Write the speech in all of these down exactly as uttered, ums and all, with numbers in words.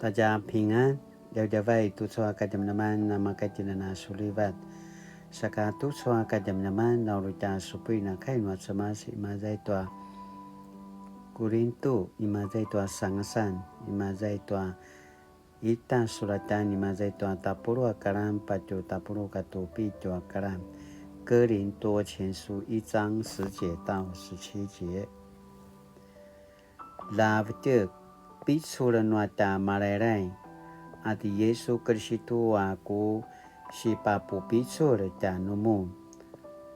大家平安, djavadjavai tucu a kadjamadjaman na makatjinana sulivat. Saka tucu a kadjamadjaman na uri tja supuin a kai nua Cemas, imaza i tua Kurintu, imaza i tua sangasan, imaza i tua ita sulatan, imaza i tua tapuluq a karan patje tapuluq katua pitju a karan. 哥林多前書一章十节到十七节。 La vetjek, picul nua tja Malailai, a ti Yisu Kiristu a ku sipapupicul tjanumun.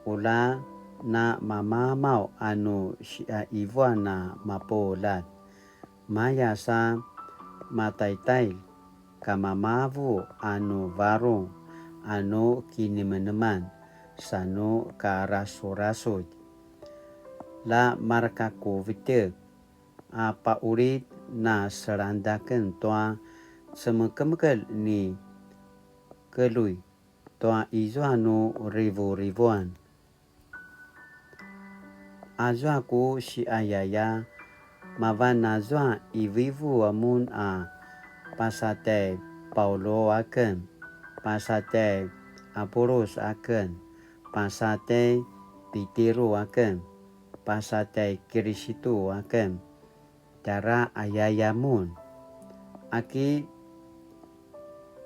Ula na mamamaw a nu siqaivuan a mapuljat, maya sa mataitai, kamamavu a nu varung, a nu kinemeneman, sa nu karasurasudj. La marka ku vetjek, a paqulid na selangda aken tua cemekemekelj ni Kelui tua izua nu rivurivuan. Azua ku siayaya, mavan azua ivuivu a mun a pasatjai Paulu aken, pasatjai Apulos aken, pasatjai Pitiru aken, pasatjai Kiristu aken, tjara ayaya mun. Aki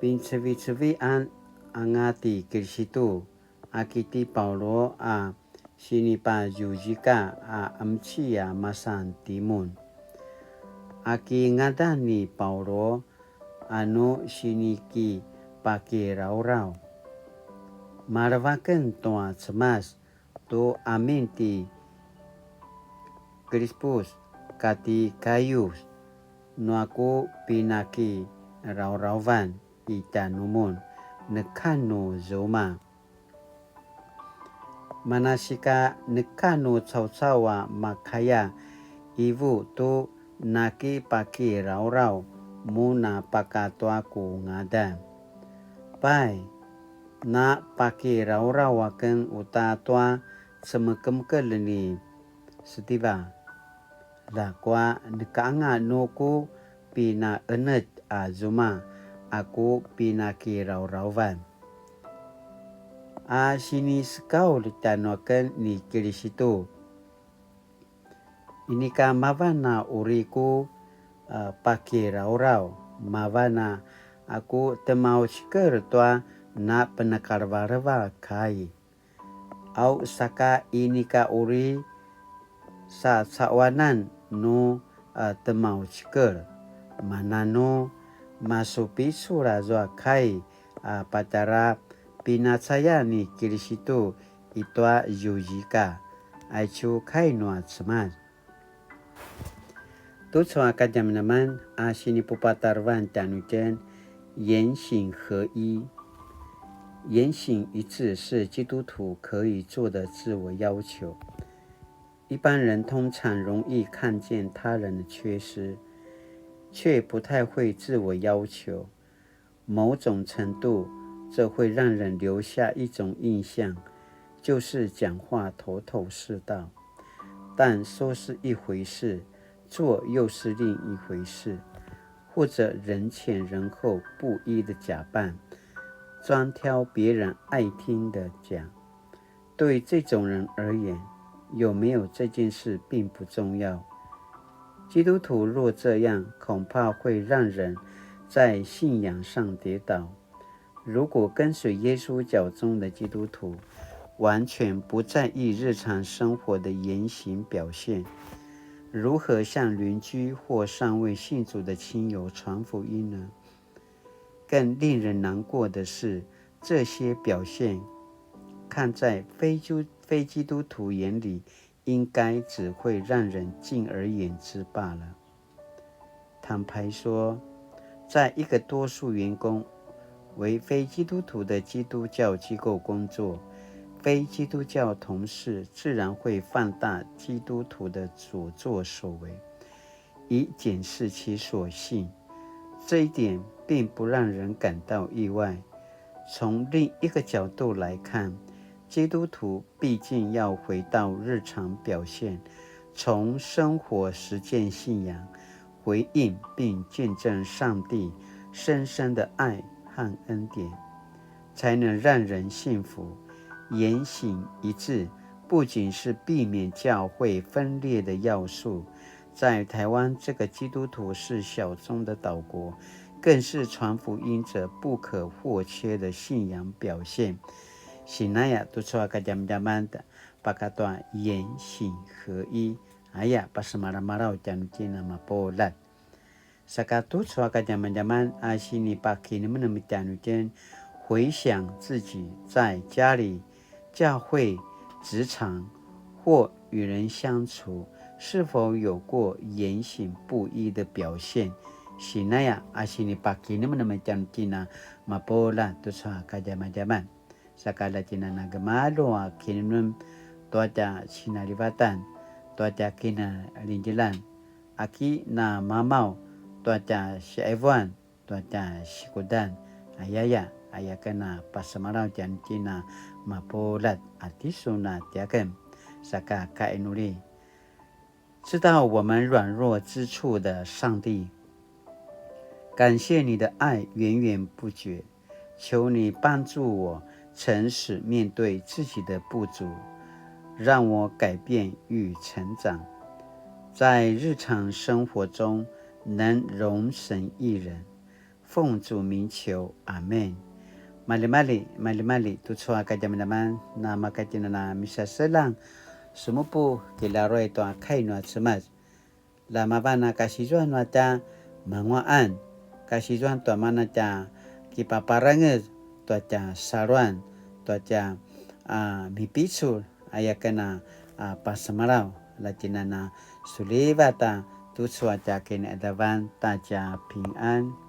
pincevicevian anga ti Kiristu, aki ti Paulu a sinipazuzika a emci a masan timun. Aki ngadan ni Paulu a nu sinikipakirauraw. Malevaken tua Cemas tu amin ti Kirispus kati Kayus, nua ku pinakiraurauvan i tjanumun, neka nu zuma. Manasika neka nu caucau a makaya ivu tu nakipakiraurau mun a pakatua ku ngadan. Pai, na pakiraurau aken uta tua cemekemekelj ni Setiva. Ljakua neka anga nu ku pinaenetj a zuma a ku pinakiraurauvan. A sinisekaulj tjanuaken ni Kiristu. Inika mavan a uri ku, a, pakiraurau, mavan a, a ku temaucikel tua napenakalevaleva kai. Au saka inika uri sa caquanan nu, a, temaucikel, mananu masupicul azua kai, a, patjara pinacayan ni Kiristu i tua zuzika, aicu kai nua Cemas. Tucu a kadjamadjaman a sinipupatarevan tjanuitjen, 言行合一。言行一致是基督徒可以做的自我要求。一般人通常容易看见他人的缺失，却不太会自我要求。 某种程度，这会让人留下一种印象，就是讲话头头是道，但说是一回事，做又是另一回事，或者人前人后不一的假扮，专挑别人爱听的讲。 对这种人而言，有没有这件事并不重要。基督徒若这样，恐怕会让人在信仰上跌倒。如果跟随耶稣脚踪的基督徒完全不在意日常生活的言行表现，如何向邻居或尚未信主的亲友传福音呢？更令人难过的是，这些表现看在非基-，非基督徒眼里，应该只会让人敬而远之罢了。坦白说，在一个多数员工为非基督徒的基督教机构工作，非基督教同事自然会放大基督徒的所作所为，以检视其所信。这一点并不让人感到意外。从另一个角度来看，基督徒毕竟要回到日常表现，从生活实践信仰，回應並見證上帝深深的愛和恩典，才能讓人信服。言行一致不僅是避免教會分裂的要素，在台灣這個基督徒是小眾的島國，更是傳福音者不可或缺的信仰表現。Sinaya tucu a kadjamadjaman pakatua 言行合一, aya pasemalamalaw tjanuitjen a mapuljat. Saka tucu a kadjamadjaman a sinipakinemnem tjanuitjen, 回想自己在家裡、教會、職場或與人相處，是否有過言行不一的表現？Sinaya a sinipakinemnem tjanuitjen a mapuljat tucu a kadjamadjaman. Saka la tjinana gemalju a kinemnem tua tja sinalivatan, tua tja kinalinjilan, aki na mamaw tua tja siqivuan, tua tja sikudan, ayaya, aya ken a pasemalaw tjanuitjen a mapuljat a tisun a tiaken, saka kainuli. 知道我們軟弱之處的上帝，感謝你的愛源源不絕，求你幫助我誠實面對自己的不足，讓我改變與成長，在日常生活中能榮神益人。奉主名求，阿們。Malimali, malimali, tucu a kadjamadjaman, na makatjinana misaselang, sumupu kilaruay tua kai nua Cemas. La mavan a kasizuan nua tja manguaqan, kasizuan tua mana tja kipaparangez, tua tja saluan, tua tja, a, mipicul, aya ken a, a, pasemalaw, la tjinana sulivat a tucu a tja kiniqadavan ta tja pingan.